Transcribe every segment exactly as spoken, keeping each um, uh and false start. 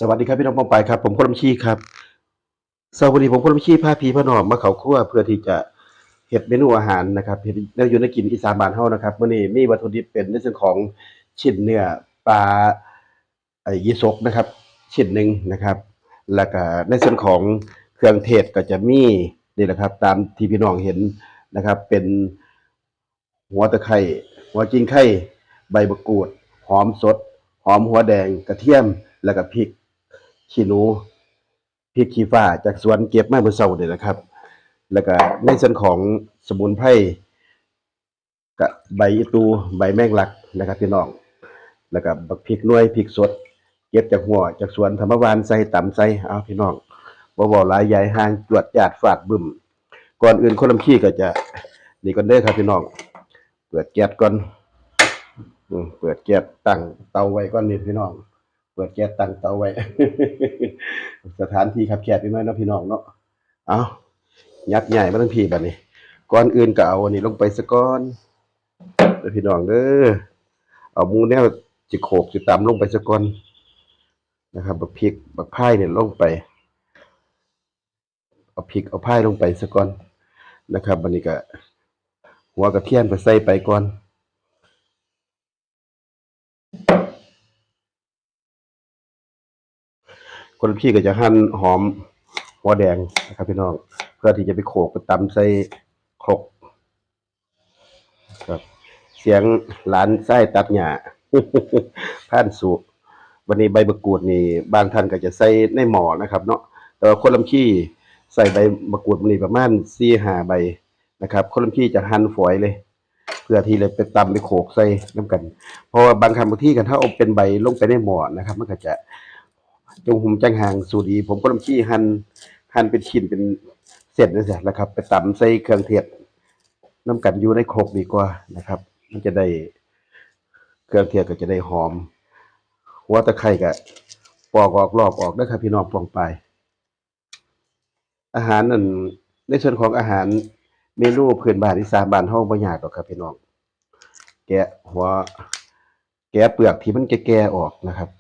สวัสดีครับพี่น้องป้องปายครับ ผมคนลำชีครับ เช้าวันนี้ผมคนลำชีพาพี่พาน้องมาเข้าครัวเพื่อที่จะเฮ็ดเมนูอาหารนะครับ เฮ็ดแนวอยู่แนวกินอีสานบ้านเฮานะครับ มื้อนี้มีวัตถุดิบเป็นในส่วนของชิ้นเนื้อปลา ไอ้ยี่สกนะครับ ชิ้นหนึ่งนะครับ แล้วก็ในส่วนของเครื่องเทศก็จะมีนี่แหละครับ ตามที่พี่น้องเห็นนะครับ เป็นหัวตะไคร้ หัวขิงไค ใบมะกรูด หอมสด หอมหัวแดง กระเทียม แล้วก็พริกขี้หนู พริกขี้ฟ้าจากสวนเก็บมาเมื่อเช้านี่แหละครับ แล้วก็ในส่วนของสมุนไพร ก็ใบอีตู ใบแมงลักนะครับพี่น้อง แล้วก็บักพริกหน่วย พริกสด เก็บจากหัวจากสวน ถ้ามาหว่านใส่ ตำใส่ เอาพี่น้อง บ่เว้าหลายยายห่าง จวดจาดฟาดบึ้ม ก่อนอื่นคนลำชีก็จะ นี่ก่อนเด้อครับพี่น้อง เปิดแก๊สก่อน อืม เปิดแก๊สตั้งเตาไว้ก่อนนี่พี่น้อง เปิดแก๊สตั้งเตาไว้ สถานที่คับแคบนิดหน่อยเนาะพี่น้องเนาะ เอา ยัดใหญ่มาทั้งพี่บัดนี้ ก่อนอื่นก็เอาอันนี้ลงไปซะก่อนเด้อพี่น้องเด้อ เอาหมูแนวสิโขกสิตำลงไปซะก่อนนะครับ บักพริกบักพายเนี่ยลงไป เอาพริกเอาพายลงไปซะก่อนนะครับ บัดนี้ก็หัวกระเทียมก็ใส่ไปก่อน คนพี่ก็จะหั่นหอมหัวแดงนะครับพี่น้อง เพื่อที่จะไปโขกไปตำใส่ครกครับ เสียงหลานชายตัดหญ้า ผ่านสุ วันนี้ใบมะกรูดนี่ บางท่านก็จะใส่ในหม้อนะครับเนาะ แต่ว่าคนลำชีใส่ใบมะกรูดนี่ประมาณสี่ห้าใบนะครับ คนลำชีจะหั่นฝอยเลย เพื่อที่จะไปตำไปโขกใส่นำกัน เพราะว่าบางครั้งบางทีคันเฮาเอาเป็นใบลงไปในหม้อนะครับ มันก็จะจั่งหุมจั่งห่าง สูตรนี้ผมคนลำชีหั่น หั่นเป็นชิ้นเป็นเส้นจั่งซี้นะครับ ไปตำใส่เครื่องเทศนำกันอยู่ในครกดีกว่านะครับ มันจะได้เครื่องเทศก็จะได้หอม หัวตะไคร้ก็ปอกออกลอกออกเด้อครับพี่น้องป้องปาย อาหารนั่น ในส่วนของอาหารเมนูพื้นบ้านอีสานบ้านเฮาบ่ยากดอกครับพี่น้อง แกะหัว แกะเปลือกที่มันแก่ๆออกนะครับ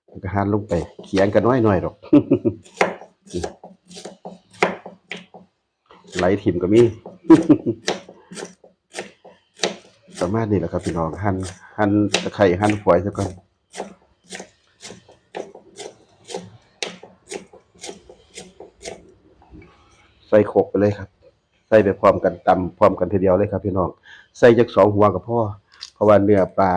แล้วก็หั่นลงไป เขียงก็น้อยๆดอก ไหลถิ่มก็มี ประมาณนี้แหละครับพี่น้อง หั่น หั่นตะไคร้หั่นฝอยซะก่อน ใส่ครกไปเลยครับ ใส่ไปพร้อมกัน ตำพร้อมกันทีเดียวเลยครับพี่น้อง ใส่จักสองหัวก็พอ เพราะว่าเนื้อปลา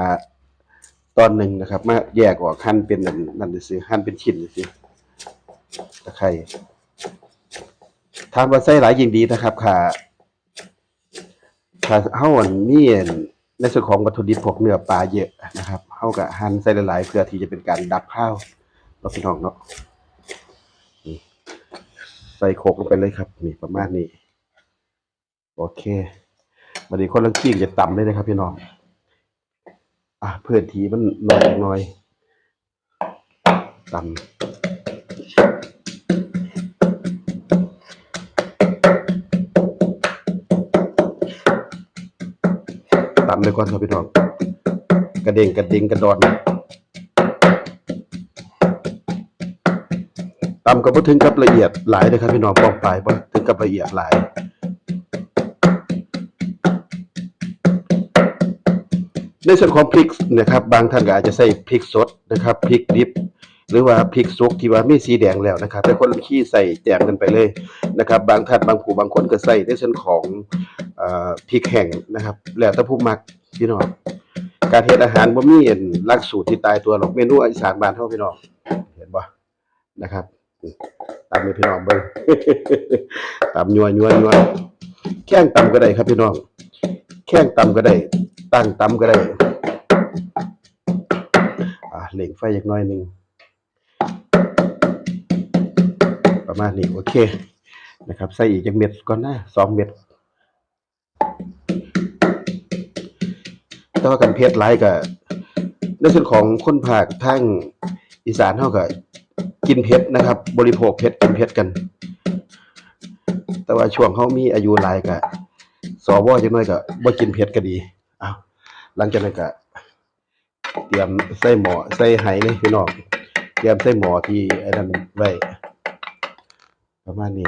ตอนหนึ่งนะครับ มาแยกออกหั่นเป็นอันนั่นซื่อๆ หั่นเป็นชิ้นซื่อๆ ตะไคร้ ถามว่าใส่หลายยิ่งดีนะครับ ค่ะ ถ้าเฮาอันมีอันในส่วนของวัตถุดิบพวกเนื้อปลาเยอะนะครับ เฮาก็หั่นใส่หลายๆ เพื่อที่จะเป็นการดับคาวเนาะพี่น้องเนาะ นี่ ใส่ครกลงไปเลยครับ นี่ประมาณนี้ โอเค บัดนี้คนลำชีก็จะตำเลยนะครับพี่น้อง อ่ะ พื้นที่มันน้อยจักหน่อย ตำ ตำไปก่อนครับพี่น้อง กระเด้งกระเด้งกระดอน ตำก็บ่ถึงกับละเอียดหลายนะครับพี่น้อง ป้องปาย บ่ถึงกับละเอียดหลาย ในส่วนของพริกนะครับ บางท่านก็อาจจะใส่พริกสดนะครับ พริกดิบ หรือว่าพริกสุกที่ว่ามีสีแดงแล้วนะครับ แต่คนลำชีใส่แจ่มกันไปเลยนะครับ บางท่านบางผู้บางคนก็ใส่ในส่วนของ เอ่อ พริกแห้งนะครับ แล้วแต่ผู้มักพี่น้อง การเฮ็ดอาหารบ่มีหลักสูตรที่ตายตัวหรอก เมนูอีสานบ้านเฮาพี่น้อง เห็นบ่ นะครับ ตำให้พี่น้องเบิ่ง ตำยัวยัวยัว แข้งตำก็ได้ครับพี่น้อง แข้งตำก็ได้ ตั้งตำก็ได้ อ่า เร่งไฟจักหน่อยหนึ่ง ประมาณนี้ โอเคนะครับ ใส่อีกจักเม็ดก่อนนะ สองเม็ด แต่ว่าคันเผ็ดหลายก็ ในส่วนของคนภาคทางอีสานเฮาก็กินเผ็ดนะครับ บริโภคเผ็ด กินเผ็ดกัน แต่ว่าช่วงเฮามีอายุหลายก็ สว จักหน่อยก็บ่กินเผ็ดก็ดี เอา หลังจากนั้นก็ เตรียมใส่หม้อใส่ไหเลยพี่น้อง เตรียมใส่หม้อที่ไอ้นั่นไว้ ประมาณนี้